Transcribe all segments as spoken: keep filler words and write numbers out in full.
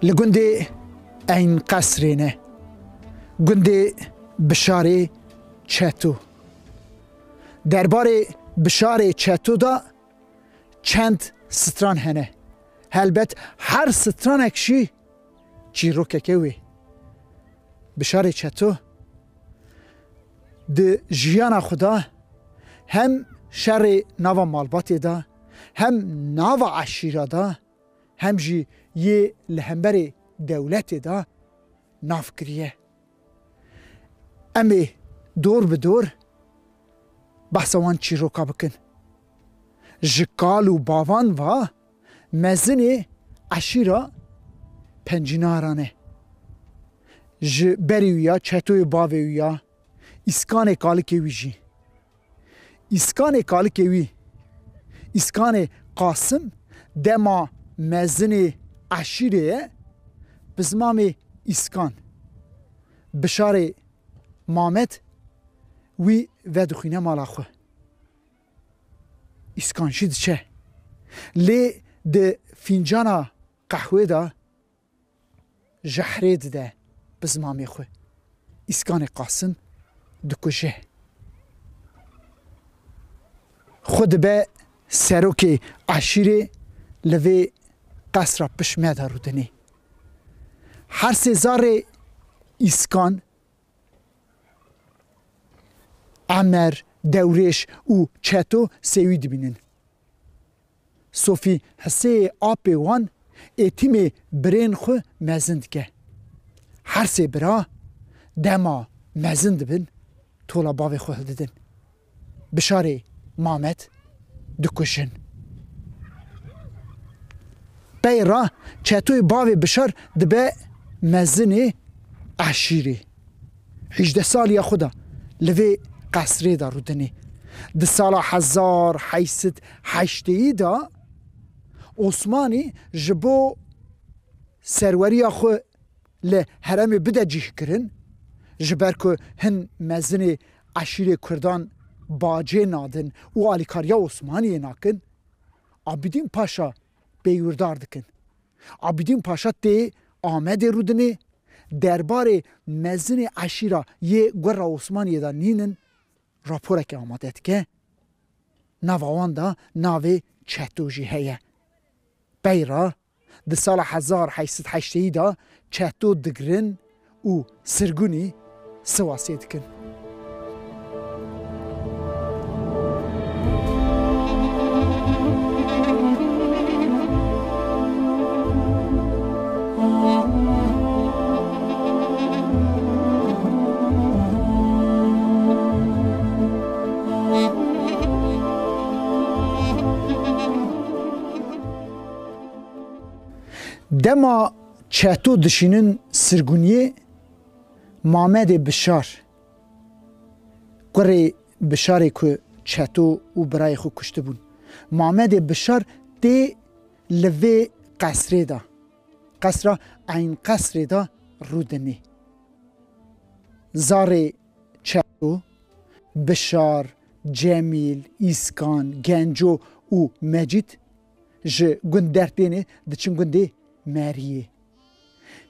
Li gundê Eyn Qesrê ne. Gundê Bişarê Çeto. Derbarê Bişarê Çeto de çend stran hene. Helbet her stranek jî çîrokeke wê. Bişarê Çeto di jiyana xwe de hem şerê nava malbatê de, hem nava eşîra de, hem jî yê li hemberê dewletê de nav kiriye. Em ê dor bi dor behsa wan çîroka bikin. Ji kal û bavan ve mezinê eşîra Pencînaran e. Ji berî wî ya, Çetoyê bavê wî ya, Îskanê kalikê wî jî. Îskanê kalikê wî, Îskanê Qasim dema mezinê eşîrê ye, bi zilamê Îskan, Bişarê Mamed wî vedixwîne mala xwe. Îskan jî diçe. Lê di fîncana qehwê de jehrê dide bi zilamê xwe. Îskanê Qasim dikuje. Xwe dibe serokê eşîrê, li vê qesra pişt me de rûdinê. Her sê zarê Îskan, Emer, Dewrêş û Çeto sêwî dibînin. Sofî Hiseyê apê wan êtîmê birên xwe mezin dike. Her sê bira dema mezin dibin, tola bavê xwe hildidin. Bişarê Mamed dikujin. Pey re Çetoyê bavê Bişar dibe mezinê eşîrê. Hîjdeh saliya xwe de li vê qesrê de rûdinê. Di sala hezar heyt sed heşteyî de Osmanî ji bo serweriya xwe li herêmê bide cih kirin, ji ber ku hin mezinê eşîrê Kurdan bacê nadin û alîkariya Osmaniyê nakin, Abîdîn Paşa pêywîrdar dikin. Abîdîn Paşa tê Amedê rûdinê, derbarê mezinê eşîra yê gura Osmaniyê de nînin, raporeke amade dike. Nava wan de navê Çeto jî heye. Pey re di sala hezar heyt sed heşteyî de Çeto digirin û sirgûnî Sivasê dikin. Dema Çeto dişînin sirgûniyê, Mamedê Bişar, kurê Bişarê ku Çeto û birayê xwe kuştibûn, Mamedê Bişar tê li vê qesrê de, qesra Eyn Qesrê de rûdinê. Zarê Çeto, Bişar, Cemîl, Îskan, Genco û Mecîd ji gund dertênê diçin gundê Meriyê.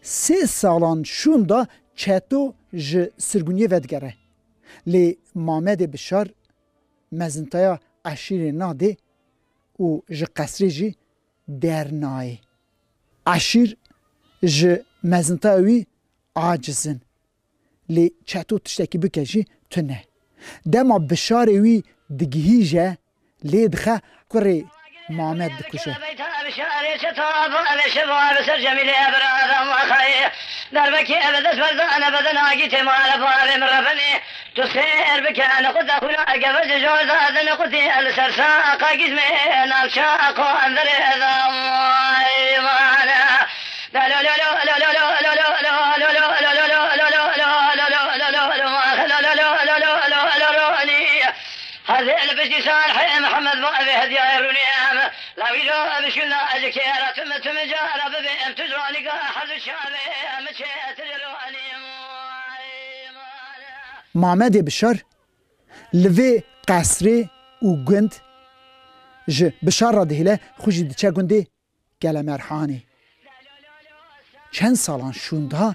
Sê salan şûn de Çeto ji sirgûniyê vedigere. Lê Mamedê Bişar mezintaya eşîrê nadê û ji qesrê jî dernayê. Eşîr ji mezintaya wî aciz in. Lê Çeto tiştekî bike jî tune. Dema Bişarê wî digihîje, lê dixe, kurê Mamed dikuje. Tu sêr bike, nixuta xwîna gevej ji jorda, di nixutî li ser saqa gîzmê navça qandirê da. Vay mane. Hazê li piştî şarhê Mihemed ba evê hediyayê rûnê em. Lawî ro bişûna ez kêra tim tim cara bibê em tu ronîga hezû şavê em çê tir ronî. Mamedê Bişar li vê qesrê û gund ji Bişar re dihêle, xwe jî diçe gundê Kelemerhanê. Çend salan şûnda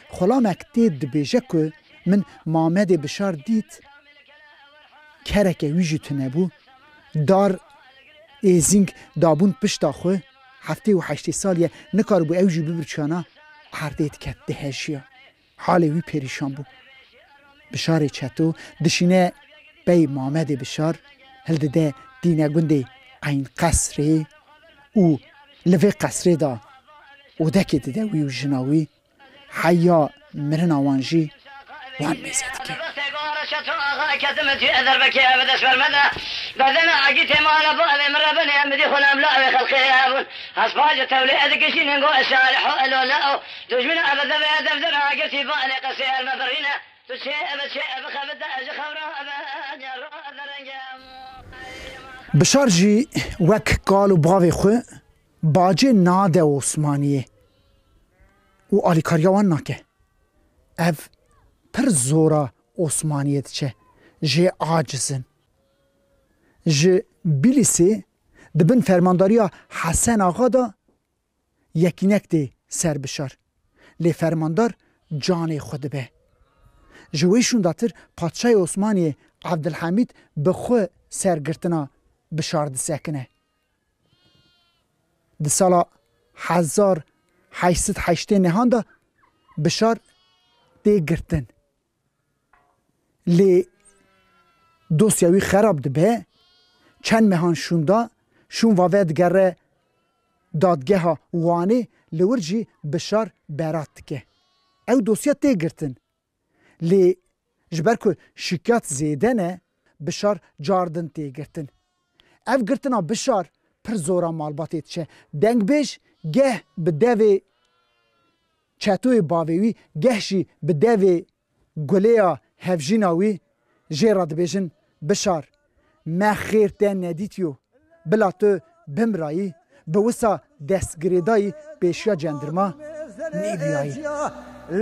xulamek tê dibêje ku min Mamedê Bişar dît, kereke wî jî tune bû, dar êzîng dabûn pişta xwe, heftê û heştê sal ye, nikaribû ew jî bibirçiyana, erdê diket, dihejiya. Halê wî perîşan bû. Bişarê Çeto dişîne pey Mamedê Bişar, hildide tîne gundê Eyn Qesrê û li vê qesrê de odekê dide wî û jina wî, heya mirina wan jî wan mêze dike. Bişar jî wek kal û bavê xwe bacê nade Osmaniyê û alîkariya wan nake. Ev pir zora Osmaniyê diçe, jê aciz in. Ji Bîlîsê di bin fermandariya Hesen Axa de yekînek tê ser Bişar. Lê fermandar canê xwe dibe. Ji wê şûndatir padşahê Osmaniyê Evdilhemîd bi xwe ser girtina Bişar disekine. Di sala hezar heşt sed heştê nehan de Bişar tê girtin. Lê dosya wî xerab dibe, çend mehan şûnda şûnva vedigere dadgeha Wanê, li wir jî Bişar berat dike. Ew dosya tê girtin. Lê ji ber ku şikiyat zêde ne, Bişar cardin tê girtin. Ev girtina Bişar pir zora malbatê diçe. Dengbêj geh bi devê Çetoyê bavê wî, geh jî bi devê Gulêya hevjîna wî jê re dibêjin: Bişar, me xêr te nedîtiyo. Bila tu bimirayî, bi wisa destgirêdayî pêşiya cendirma nêbiyayî.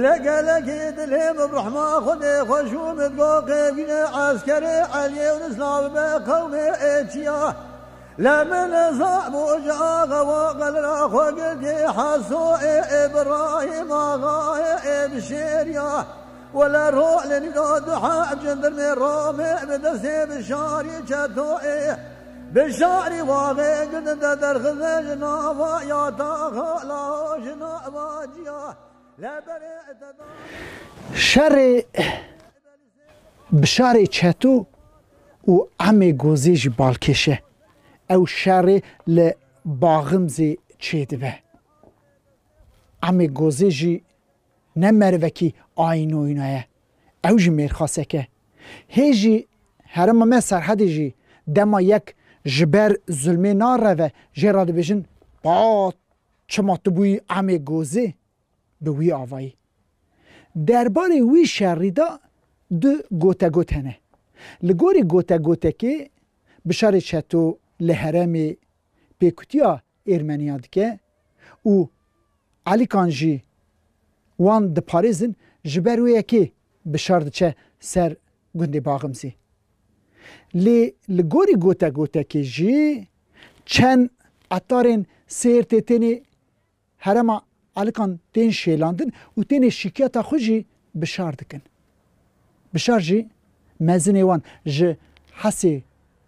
Legelekî dilê min rehma Xwedê xweş û min go qêvîne eskerê Eliyê û Îslam be qewmê êçiya. Le min zam û ji axewa qelina xwe girtî Heso ê, ê Birahîm Axayê ê bi şêriya. Wele ro li nîro du heb cindirmê ramê bi destê Bişarî Çetoyê. Bişarî waxê gidin de derxize ji nava ya taxa la ji nava ciya. Le berê te da- Şerê Bişarê Çeto û Emê Gozê jî balkêş e. Ew şerê li Baximzê çêdibe. Emê Gozê jî ne merivekî ayînoyîna ye. Ew jî mêrxasek e. Hê jî herêma me Serhedê jî dema yek ji ber zulmê nareve, jê re dibêjin: Ba, çima tu bûyî Emê Gozê? Bi wî avayî. Derbarê wî şerî de du gotegot hene. Li gorî gotegotekê Bişarê Çeto li herêmê pêkutiya Êrmeniya dike û Elîkan jî wan diparêzin, ji ber wê yekê Bişar diçe ser gundê Baximzê. Lê li gorî gotegotekê jî çend etarên Sêrtê tênê herêma Elikan tên şêlandin û tênê şikiyeta xwe jî Bişar dikin. Bişar jî mezinê wan ji Hesê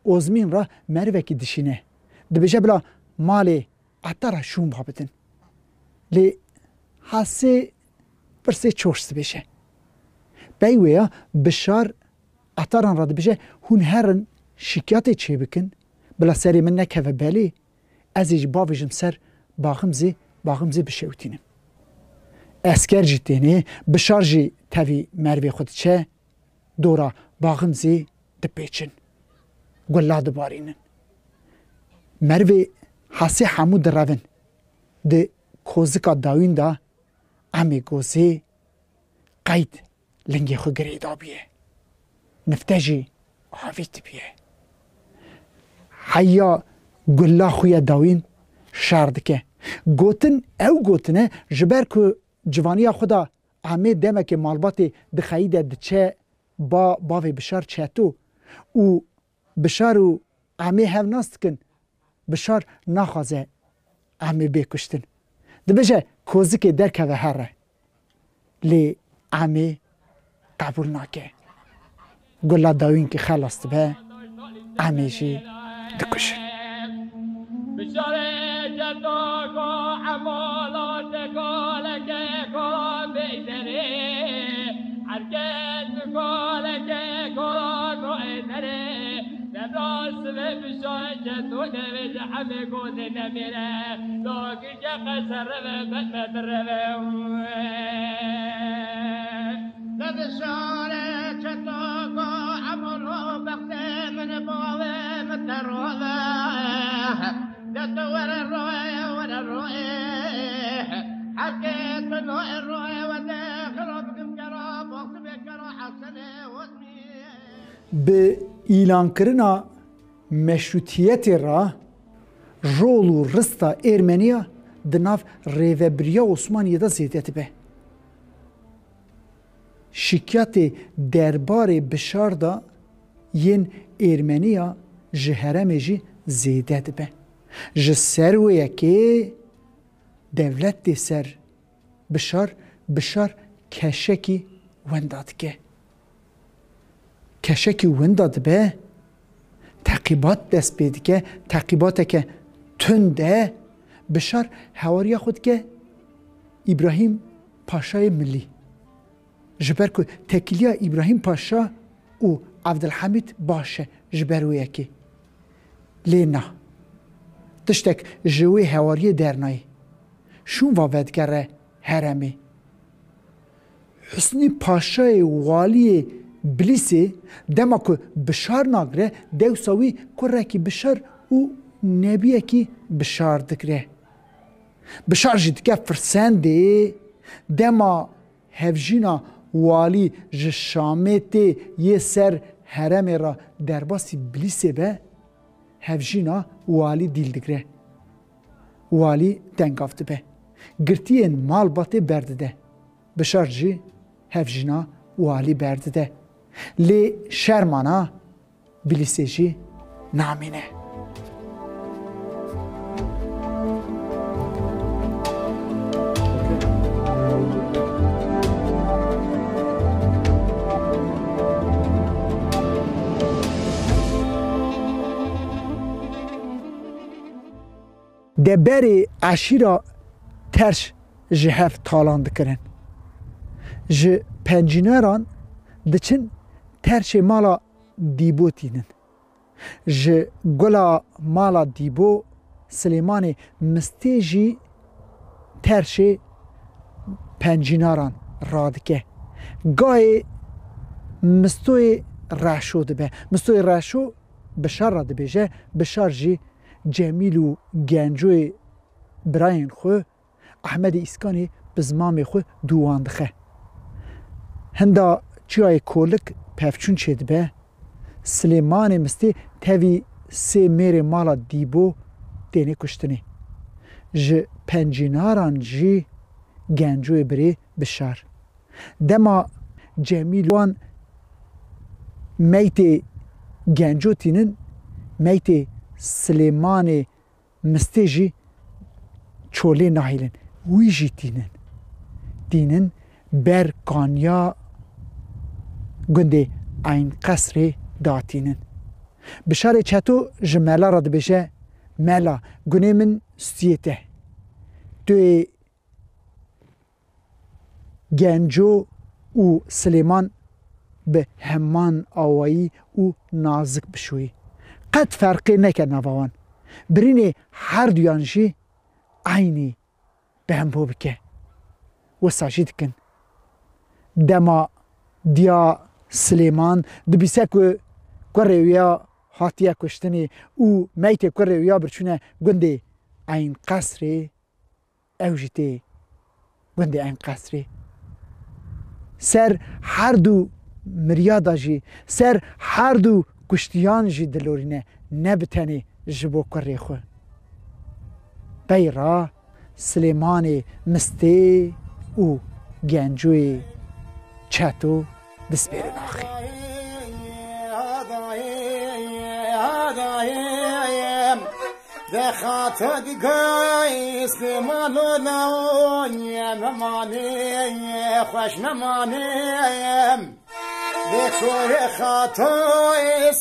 Ozmîn re merivekî dişîne. Dibêje bila malê etara şûn ba bidin. Lê Hesê pirsê çoş dibêje. Pey wê ya Bişar etaran re dibêje: Hûn herin şikiyatê çêbikin, bila serê min nekeve belê, ez ê jî bavêjim ser Baximzê, Baximzê bişewitînim. Esker jî tênê, Bişar jî tevî merivê xwe diçe, dora Baximzê dipêçin. Gula dibarînin. Merivê Hesê hemû direvin. Di kozika dawîn de Emê Gozê qeyd lingê xwe girêdabiye. Nifte jî avîtibiye. Heya gula xwe ya dawîn şer dike. Gotin ew gotine, ji ber ku civaniya xwe de Emê demekê malbatê dixeyî de diçe ba bavê Bişar Çeto û Bişar û Emê hev nas dikin. Bişar naxwaze Emê bê kuştin. Dibêje: Kozikê derkeve here. Lê Emê qebûl nake. Gula dawîn ki xelas dibe, Emê jî dikujin. Bişarê cetoko emala te kaleke kala beyderê. Herkes kaleke kala roê derê. Devra sibe bişarê ceto devê de emê gode nemêre. Dagirke qeserre ve betme direve. Te dişare çetaka emro bextê min bavê min te rave. De tu were roye, were roye. Herkes tu noye roye, we de xira bikim kera, baxtê bê kera, Hesenê Hosmî. Bi îlankirina meşrûtiyetê re rol û rista Êrmeniya di nav rêvebiriya Osmaniyê de zêde dibe. Şikiyatê derbarê Bişar de yên Êrmeniya ji herêmê jî zêde dibe. Ji ser wê yekê dewlet tê ser Bişar, Bişar keşekî winda dike. Keşekî winda dibe, teqîbat dest pê dike, teqîbateke tund e. Bişar hewariya xwe dike Îbrahîm Paşayê Milî. Ji ber ku tekiliya Îbrahîm Paşa û Evdilhemîd baş e ji ber wê yekê. Lê na. Tiştek ji wê hewariyê dernayê. Şûn va vedigere herêmê. Husnî Paşayê waliyê Bilîsê dema ku Bişar nagire, dewsa wî kurekî Bişar û nebiyekî Bişar digire. Bişar jî dike firsendê, dema hevjîna walî ji Şamê tê yê ser herêmê re derbasî Bilîsê be, hevjîna walî dîl digire. Walî dengav dibe. Girtiyên malbatê berdide. Bişar jî hevjîna walî berdide. Lê şermana Bilîsê jî namîne. Deberê eşîra Terş ji hev talan dikirin. Ji Pencînaran diçin Terşê mala Dîbo tînin. Ji gula mala Dîbo Silêmanê Mistê jî Terşê Pencînaran radike. Gayê Mistoyê Reşo dibe. Mistoyê Reşo Bişar re dibêje, Bişar jî Cemîl û Gencoyê birayên xwe Ehmedê Îskanê bi zimamê xwe dû wan dixe. Hinda çiyayê Kolik pevçûn çêdibe, Silêmanê Mistê tevî sê mêrê mala Dîbo têne kuştinê. Ji Pencînaran jî Gencoyê birê Bişar. Dema Cemîl wan meytê Genco tînin, meytê Silêmanê Mistê jî çolê nahêlin. Wî jî tînin. Tînin ber kaniya gundê Eyn Qesrê datînin. Bişarê Çeto ji mela re dibêje, Mela, gunê min stiyê te. Tu yê Genco û Silêman bi heman awayî û nazik bişoyî. Qet ferqê neke nava wan. Birînê herduyan jî eynî bi hembo bike. Wisa jî dikin. Dema diya Silêman dibîse ku kurê wî ya hatiye kuştinê û meytê kurê wî ya birçûne gundê Eyn Qesrê, ew jî tê gundê Eyn Qesrê. Ser her du miryada jî, ser her du kuştiyan jî dilorîne, ne bi tenê ji bo kurê xwe. Pey re Silêmanê Mistê û Gencoyê Çeto dispêrin axê. Dexata digay Süleyman o naoye memane, xweş memane. Dexore xata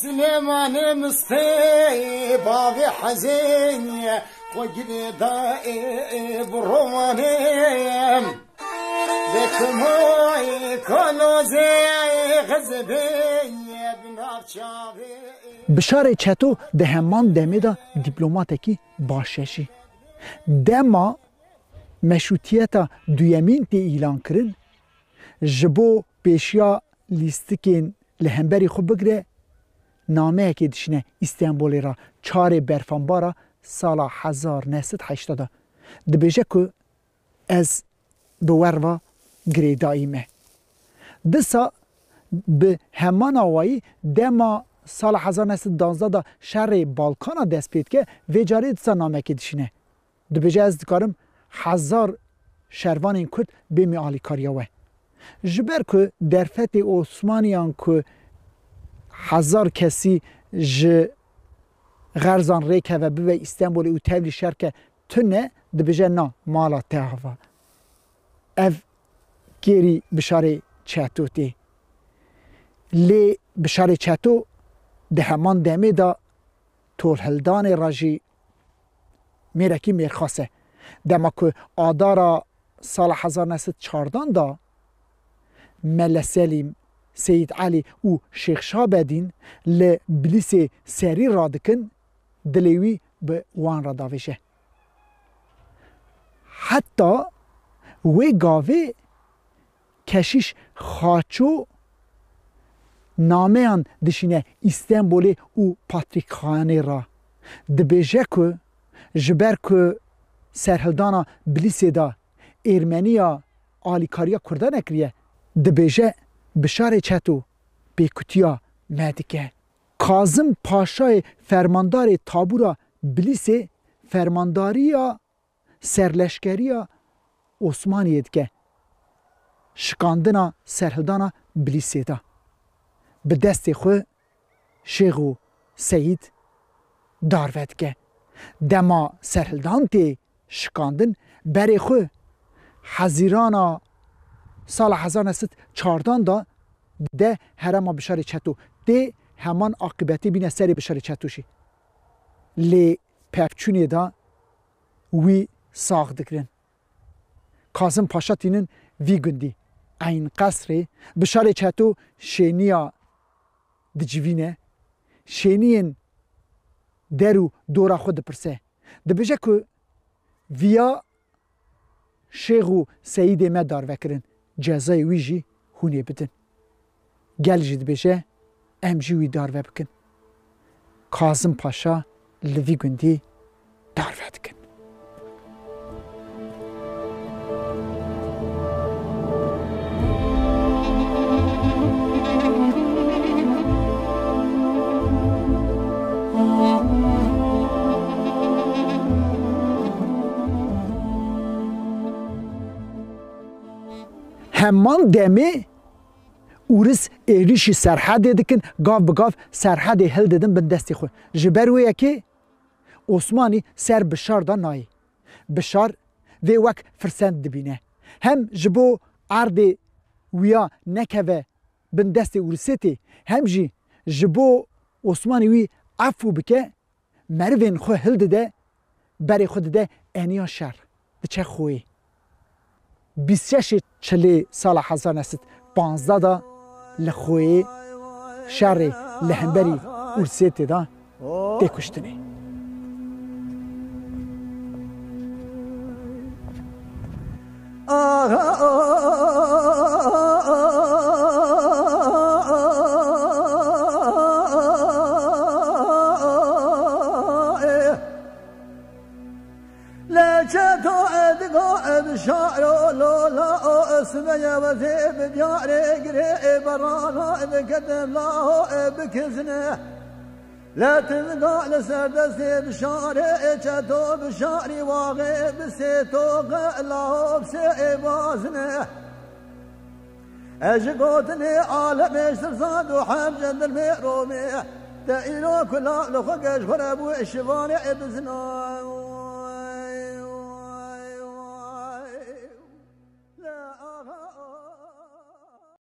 Süleyman mistê bavê hezên, xwe gilê da e, e, bi romane. Dexumay kalozê xizbê bi navçavê. Bişarê Çeto di heman demê de dîplomatekî başeşî. Dema meşrûtiyeta duyemîn tê îlankirin, ji bo pêşiya lîstikên li hemberî xwe bigire, nameyekê dişîne Îstenbolê re, çarê berfanbara sala hezar neh sed heştê de. Dibêje ku ez bi we re va girêdayî me. Disa bi heman awayî dema sala hezar neh sed danzdeh de şerê Balkana dest pê dike, vê carê disa namekê dişîne. Dibêje, ez dikarim hezar şervanên Kurd bêmî alîkariya we. Ji ber ku derfetê Osmaniyan ku hezar kesî ji Xerzan rêkeve bibe Îstenbolê û tevlî şer ke tune, dibêje na, mala te ava. Ev kêrî Bişarê Çeto tê. Lê Bişarê Çeto di heman demê de tolhildanê re jî mêrekî mêrxas e. Dema ku adara sala hezar neh sed çardan de Mele Selîm, Seyîd Elî û Şêx Şabedîn li Bilîsê serî radikin, dilê wî bi wan re davêje. Heta wê gavê Keşîş Xaço nameyan dişîne Îstenbolê û Patrîkxanê re. Dibêje ku ji ber ku serhildana Bilîsê de Êrmeniya alîkariya Kurda nekiriye, dibêje Bişarê Çeto pêkutiya me dike. Kazim Paşayê fermandarê tabûra Bilîsê fermandariya serleşkeriya Osmaniyê dike, şikandina serhildana Bilîsê de. Bi destê xwe Şêx û Seyîd darve dike. Dema serhildan tê şikandin, berê xwe Hezîrana sala hezar neh sed çardan de dide herêma Bişarê Çeto. Tê heman aqibetê bîne serê Bişarê Çeto jî. Lê pevçûnê de wî sax digirin. Kazim Paşa tînin vî gundî, Eyn Qesrê. Bişarê Çeto şêniya dicivîne, şêniyên der û dora xwe dipirse. Dibêje ku viya Şêx û Seyîdê me darve kirin, cezayê wî jî hûn ê bidin. Gel jî dibêje, em jî wî darve bikin. Kazim Paşa li vî gundî darve dikin. Heman demê ûris êrîşî serhedê dikin, gav bi gav serhedê hildidin bin destê xwe. Ji ber wê yekê Osmanî ser Bişar de nayê. Bişar vê wek firsend dibîne. Hem ji bo erdê wiya nekeve bin destê ûrisê tê, hem jî ji bo Osmanî wî efû bike, merivên xwe hildide, berê xwe dide eniya şer, diçe Xoyê. Bîst şeşê Çilê sala hezar neh sed panzdeh de li Xoyê şerê li hemberî Ûrsêtê de tê kuştinê. Leçe to edgo ed şaro lola o esmeye veze bi diyare gire e barana dikete la o e bikizne. Letin gal serdestê bişare e çeto bişari vaxe bi sê to ge la o bi sê e bazne. Ez ji gotinê alemê ştirsan û hemce dilmê romê. Te îro kula li xwe geş xwe re bû şivanê bizna.